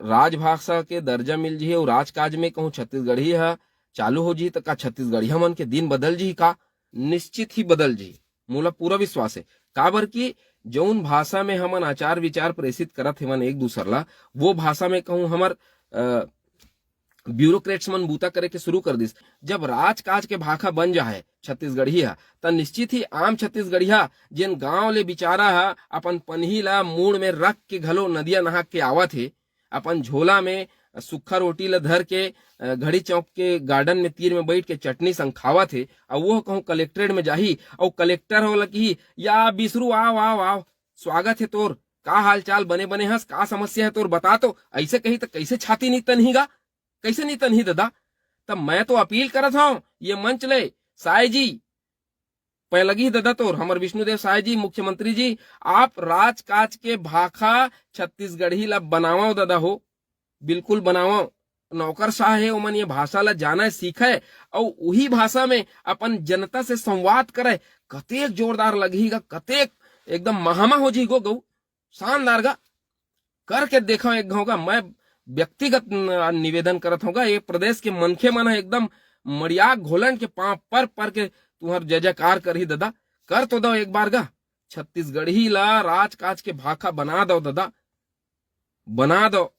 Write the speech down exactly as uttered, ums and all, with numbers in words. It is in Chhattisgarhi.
राजभाषा के दर्जा मिल जही अउ राजकाज में कहूँ छत्तीसगढ़ी ह चालू हो जही, त का छत्तीसगढ़िया मन के दिन बदल जही का? निश्चित ही बदल जही, मोला पूरा विश्वास हे। काबर कि जौन भाषा में हमन आचार विचार प्रेषित करत हेवन एक दूसर ला, वो भाषा में कहूँ हमर, अ, bureaucrats मन बूता करे के शुरू कर दिस। जब राजकाज के भाखा बन जाए छत्तीसगढ़ी ह, त निश्चित ही आम छत्तीसगढ़िया, जेन गांव ले बिचारा ह अपन पनही ला मूड़ में रख के घलो नदिया नहा के आवत हे, अपन झोला में सुक्खा रोटी ला धर के, अ, घड़ी चौक के garden में तीर में बैठ के चटनी संग खावत हे, अउ वो कहूँ कलेक्ट्रेट में जाही, अउ कलेक्टर हो लगी, "या बिसरू, आव, आव, आव, स्वागत हे तोर, का हाल चाल, बने बने हस, का समस्या हे तोर, बता तो।" ऐसे कही त कैसे छाती नी तनही गा? कैसे नी तनही ददा? तब मैं तो अपील करत हूँ ये मंच ले, साय जी, पै लगी ददा तोर, हमर विष्णुदेव साय जी, मुख्यमंत्री जी, आप राजकाज के भाखा छत्तीसगढ़ी ला बनावव ददा हो, बिल्कुल बनावव। नौकरशाह हे, ओमन ये भाषा ला जाने, सीखे, अउ उही भाषा में अपन जनता से संवाद करे। कतेक जोरदार लगही गा, कतेक एकदम महामा हो जही गो गऊ, शानदार गा। करके देखव एक घाव गा। मैं व्यक्तिगत न-, निवेदन करत हूँ गा, ये प्रदेश के मनखे मन ह एकदम मड़िया घोलन के पाँव पर पर के तुहर जय जयकार करही ददा। कर तो दव एक बार गा, छत्तीसगढ़ी ला राजकाज के भाखा बना दव ददा, बना दव।